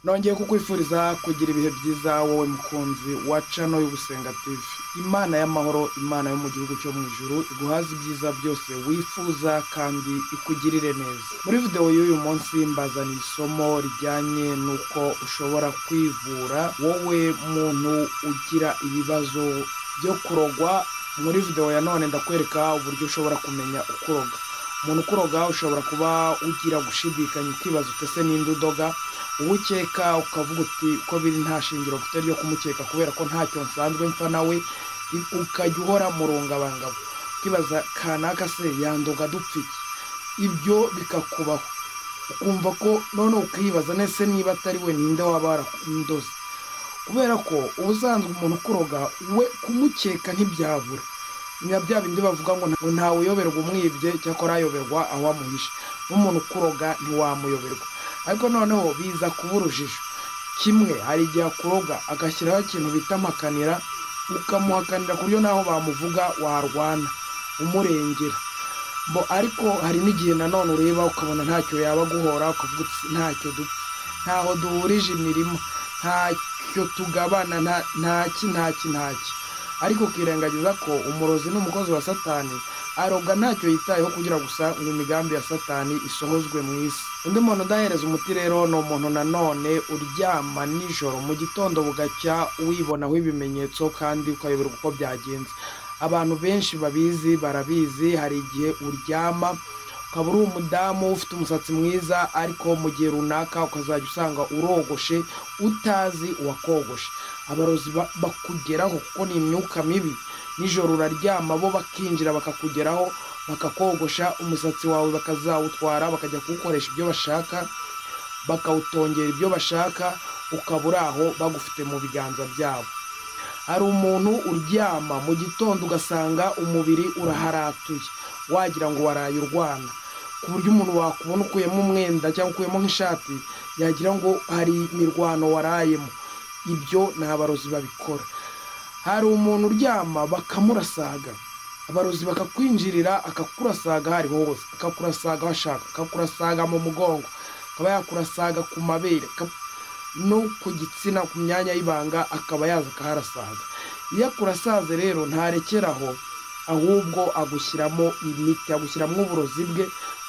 Nongeye kukwifuriza kugira ibihe byiza, wowe mukunzi wa channel y'Ugusenga TV. Imana y'amahoro, Imana yo mu gihugu cyo mu ijuru, iguhaze ibyiza byose wifuza kandi ikugirire neza. Muri videwo y'uyu munsi mbazaniye isomo rijyanye n'uko ushobora kwivura, wowe muntu ugira ibibazo byo kurogwa. Muri videwo ya none ndakwereka uburyo ushobora kumenya ukuroga. Umuntu ukuroga, ushobora kuba ugira gushidikanya, ukibaza uti: "Ese ninde udoga?" Uwo ukeka ukavuga uti: "Uko biri nta shingiro mfite ryo kumukeka kubera ko ntacyo nsanzwe mpfa nawe." Ukajya uhora mu rungabangabo, ukibaza: "Kanaka se yandoga dupfa iki?" Ibyo bikakubaho, ukumva ko none ukibaza nese niba atari we, ninde waba warandoze? Kubera ko ubusanzwe umuntu ukuroga we kumukeka ntibyabura. Ni bya bindi bavuga ngo ntawe uyoberwa umwibye, cyakora ayoberwa aho amuhishe. N'umuntu ukuroga ntiwamuyoberwa, ariko noneho biza kuba urujijo. Kimwe, hari igihe akuroga agashyiraho ikintu bita mpakanira, ukamuhakanira ku buryo n'aho bamuvuga warwana umurengera bo. Ariko hari n'igihe nanone ureba ukabona ntacyo yaba aguhora, ukavuga uti: "Ntacyo dupfa, ntaho duhurije imirima, ntacyo tugabana, ntaki ntaki ntaki." Ariko ukirengagiza ko umurozi n'umukozi wa Satani, aroga ntacyo yitayeho kugira gusa ngo imigambi ya Satani isohozwe mu isi. Undi muntu udahereza umuti rero ni umuntu nanone uryama nijoro, mu gitondo bugacya wibonaho ibimenyetso kandi ukayoberwa uko byagenze. Abantu benshi babizi barabizi. Hari igihe uryama ukaba uri umudamu ufite umusatsi mwiza, ariko mu gihe runaka ukazajya usanga urogoshe utazi uwakogoshe. Abarozi bakugeraho kuko ni imyuka mibi. Nijoro uraryama, bo bakinjira bakakugeraho, bakakogosha umusatsi wawe, bakazawutwara bakajya kuwukoresha ibyo bashaka, bakawutongera ibyo bashaka, ukaba uri aho bagufite mu biganza byabo. Hari umuntu uryama, mu gitondo ugasanga umubiri uraharatuye, wagira ngo waraye urwana, ku buryo umuntu wakubona ukuyemo umwenda cyangwa ukuyemo nk'ishati yagira ngo hari imirwano warayemo. Ibyo ni abarozi babikora. Hari umuntu uryama bakamurasaga, abarozi bakakwinjirira, akakurasaga aho ariho hose, akakurasaga aho ashaka, akakurasaga mu mugongo, akaba yakurasaga ku mabere no ku gitsina, ku myanya y'ibanga, akaba yaza akaharasaga. Iyo akurasaze rero ntarekeraho, ahubwo agushyiramo imiti, agushyiramo uburozi bwe,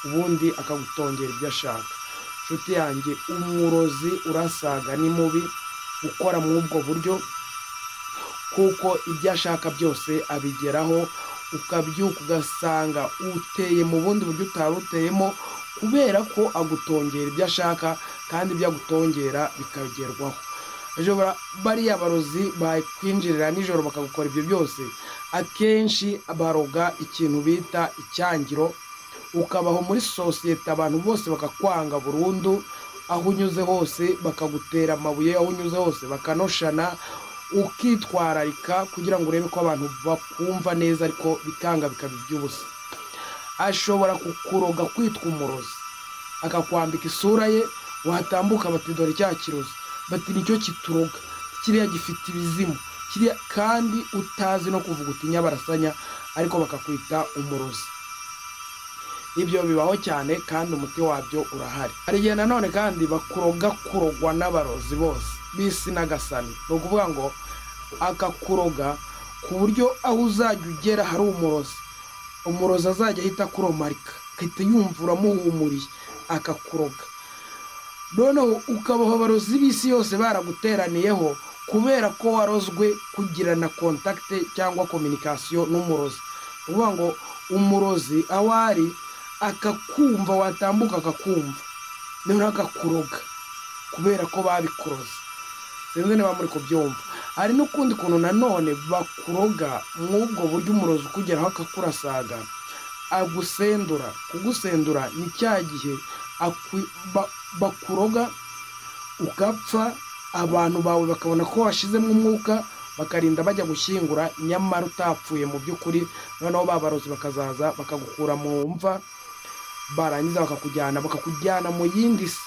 ubundi akagutongera ibyo ashaka. Inshuti yanjye, umurozi urasaga ni mubi ukora muri ubwo buryo, kuko ibyo ashaka byose abigeraho. Ukabyuka ugasanga uteye mu bundi buryo utari uteyemo, kubera ko agutongera ibyo ashaka kandi ibyo agutongera bikagerwaho. Ashobora, bariya barozi bakwinjirira nijoro bakagukora ibyo byose, akenshi baroga ikintu bita icyangiro, ukabaho muri sosiyete abantu bose bakakwanga burundu, aho unyuze hose bakagutera amabuye, aho unyuze hose bakanoshana, ukitwararika kugira ngo urebe ko abantu bakumva neza, ariko bikanga, bikaba iby'ubusa. Ashobora kukuroga kwitwa umurozi, akakwambika isura ye, watambuka bati: "Dore cya kirozi," bati: "Nicyo kituroga kiriya, gifite ibizimu kiriya," kandi utazi no kuvuga uti nyabarasanya, ariko bakakwita umurozi. Ibyo bibaho cyane kandi umuti wabyo urahari. Hari igihe nanone kandi bakuroga kurogwa n'abarozi bose b'isi n'agasani. Ni ukuvuga ngo akakuroga ku buryo aho uzajya ugera hari umurozi, umurozi azajya ahita akuromarika, agahita yumva uramuhumuriye, akakuroga. Noneho ukabaho abarozi b'isi yose baraguteraniyeho kubera ko warozwe kugirana contact cyangwa communication n'umurozi. Ni ukuvuga ngo umurozi aho ari akakumva, watambuka akakumva, noneho akakuroga kubera ko babikuroze. Sinzi niba muri kubyumva. Hari n'ukundi kuntu nanone bakuroga mw'ubwo buryo umurozi ukugeraho akakurasaga, agusendura. Kugusendura ni cya gihe bakuroga ugapfa, abantu bawe bakabona ko washizemo umwuka, bakarinda bajya gushyingura, nyamara utapfuye mu by'ukuri. Noneho ba barozi bakazaza bakagukura mu mva, barangiza bakakujyana mu yindi si,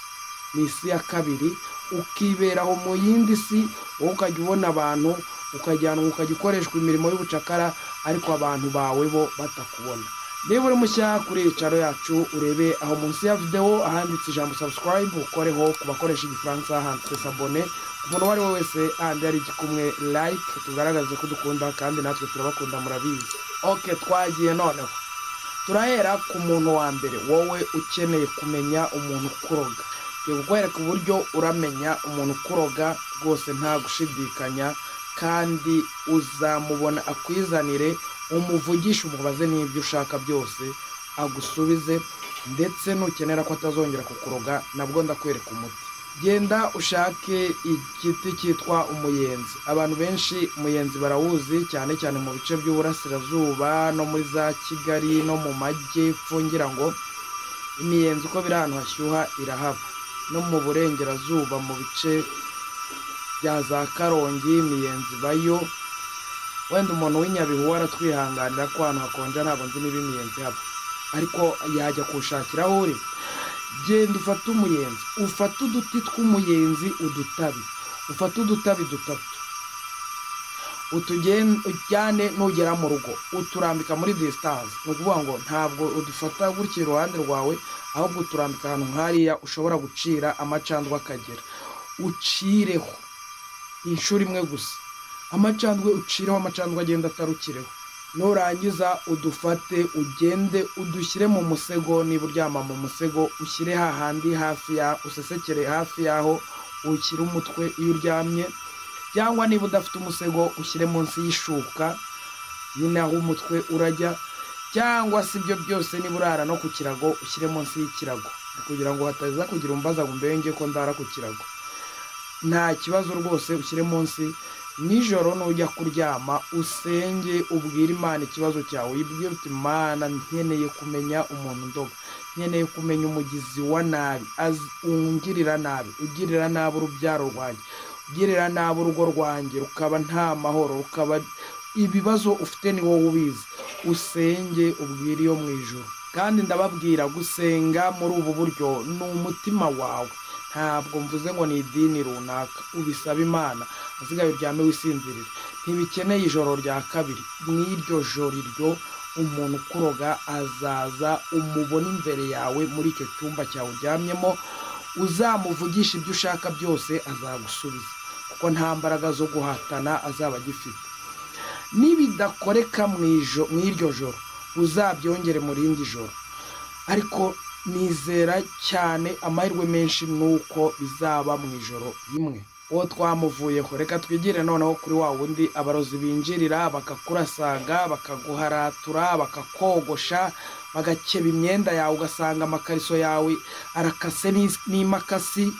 ni isi ya kabiri, ukiberaho mu yindi si. Wowe ukajya ubona abantu, ukajyanwa, ukajya ukoreshwa imirimo y'ubucakara, ariko abantu bawe bo batakubona. Niba uri mushya kuri iyi channel yacu, urebe aho munsi ya videwo ahanditse ijambo "subscribe", ukoreho. Ku bakoresha Igifaransa handitse "s'abonner". Umuntu uwo ari we wese ahandi hari igikumwe, like, tugaragaze ko dukunda, kandi natwe turabakunda, murabizi. OK, twagiye. Noneho turahera ku muntu wa mbere, wowe ukeneye kumenya umuntu ukuroga. Ngiye kukwereka uburyo uramenya umuntu ukuroga rwose nta gushidikanya, kandi uzamubona akwizanire, umuvugishe, umubaze n'ibyo ushaka byose, agusubize. Ndetse nukenera ko atazongera kukuroga, nabwo ndakwereka umuti. Genda ushake igiti cyitwa umuyenzi. Abantu benshi umuyenzi barawuzi, cyane cyane mu bice by'uburasirazuba no muri za Kigali no mu majyepfo. Ngira ngo imiyenzi uko biri ahantu hashyuha irahaba, no mu burengerazuba mu bice bya za Karongi imiyenzi ibayo. Wenda umuntu w'Inyabihu aratwihanganira ko ahantu hakonja ntabwo nzi niba imiyenzi ihaba, ariko yajya kuwushakira aho uri. Genda ufate umuyenzi, ufate uduti tw'umuyenzi, udutabi, ufate udutabi dutatu, ujyane. Nugera mu rugo uturambika muri distance, ni ukuvuga ngo ntabwo udufata gutya iruhande rwawe, ahubwo uturambika ahantu nk'hariya ushobora gucira amacandwe akagera. Ucireho inshuro imwe gusa amacandwe, ucireho amacandwe agenda atarukireho. Nurangiza udufate, ugende udushyire mu musego. Niba uryama mu musego, ushyire hahandi hafi ya, usesekere hafi y'aho ushyira umutwe iyo uryamye, cyangwa niba udafite umusego, ushyire munsi y'ishuka nyine aho umutwe urajya, cyangwa se ibyo byose niba urara no ku kirago, ushyire munsi y'ikirago, kugira ngo hataza kugira umbaza ngo mbenge ko ndara ku kirago. Nta kibazo rwose, ushyire munsi. Nijoro nujya kuryama, usenge, ubwire Imana ikibazo cyawe, uyibwire uti: "Mana, nkeneye kumenya umuntu ndoga, nkeneye kumenya umugizi wa nabi ungirira nabi, ugirira nabi urubyaro rwanjye, ugirira nabi urugo rwanjye, rukaba nta mahoro, rukaba ibibazo ufite ni wowe ubizi." Usenge, ubwire iyo mu ijuru. Kandi ndababwira, gusenga muri ubu buryo ni umutima wawe, ntabwo mvuze ngo ni idini runaka. Ubisaba Imana, asigaye uryame wisinzirire. Ntibikeneye ijoro rya kabiri. Mw'iryo joro iryo umuntu ukuroga azaza, umubona imbere yawe muri icyo cyumba cyawe uryamyemo, uzamuvugisha ibyo ushaka byose, azagusubiza, kuko nta mbaraga zo guhatana azaba agifite. Nibidakoreka mw'iryo joro, uzabyongere mu rindi joro, ariko nizera cyane amahirwe menshi ni uko bizaba mu ijoro rimwe. Uwo twamuvuyeho, reka twigire noneho kuri wa wundi abarozi binjirira, bakakurasaga, bakaguharatura, bakakogosha, bagakeba imyenda yawe, ugasanga amakariso yawe arakase n'imakasi,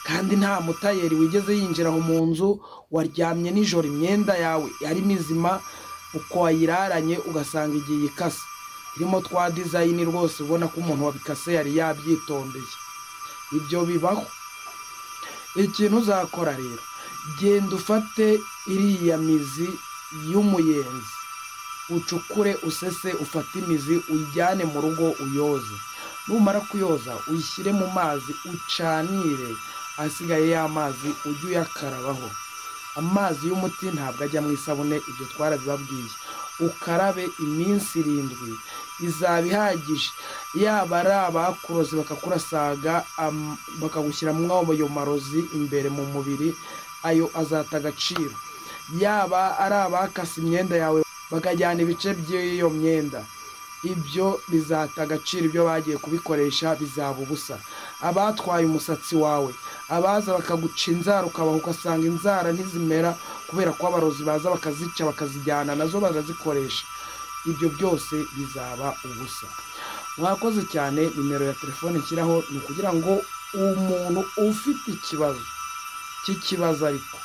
kandi nta mutayeri wigeze yinjira aho mu nzu. Waryamye nijoro, imyenda yawe ari mizima uko wayiraranye, ugasanga igiye ikase, irimo twa design rwose, ubona ko umuntu wabikase yari yabyitondeye. Ibyo bibaho. Ikintu uzakora rero, genda ufate iriya mizi y'umuyenzi, ucukure, usese, ufate imizi uyijyane mu rugo, uyoze. Numara kuyoza, uyishyire mu mazi, ucanire. Asigaye y'amazi ujye uyakarabaho. Amazi y'umuti ntabwo ajya mu isabune, ibyo twarabibabwiye. Ukarabe iminsi 7, izaba ihagije. Yaba ari abakurozi bakakurasaga, bakagushyiramo ayo marozi imbere mu mubiri, ayo azata agaciro. Yaba ari abakase imyenda yawe bakajyana ibice by'iyo myenda, ibyo bizata agaciro, ibyo bagiye kubikoresha bizaba ubusa. Abatwaye umusatsi wawe, abaza bakaguca inzara, ukabaho ugasanga inzara ntizimera kubera ko abarozi baza bakazica, bakazijyana nazo barazikoresha, ibyo byose bizaba ubusa. Mwakoze cyane. Nimero ya telefone nshyiraho ni ukugira ngo umuntu ufite ikibazo cy'ikibazo, ariko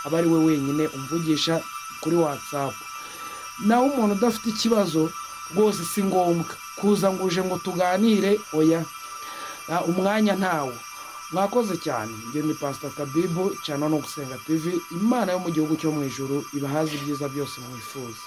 aba ari we wenyine umvugisha kuri WhatsApp. Naho umuntu udafite ikibazo rwose si ngombwa kuza ngo uje ngo tuganire, oya, umwanya ntawo. Mwakoze cyane. Njye ni Pasita Tabibu, channel no Gusenga TV. Imana yo mu gihugu cyo mu ijuru ibahaze ibyiza byose mwifuza.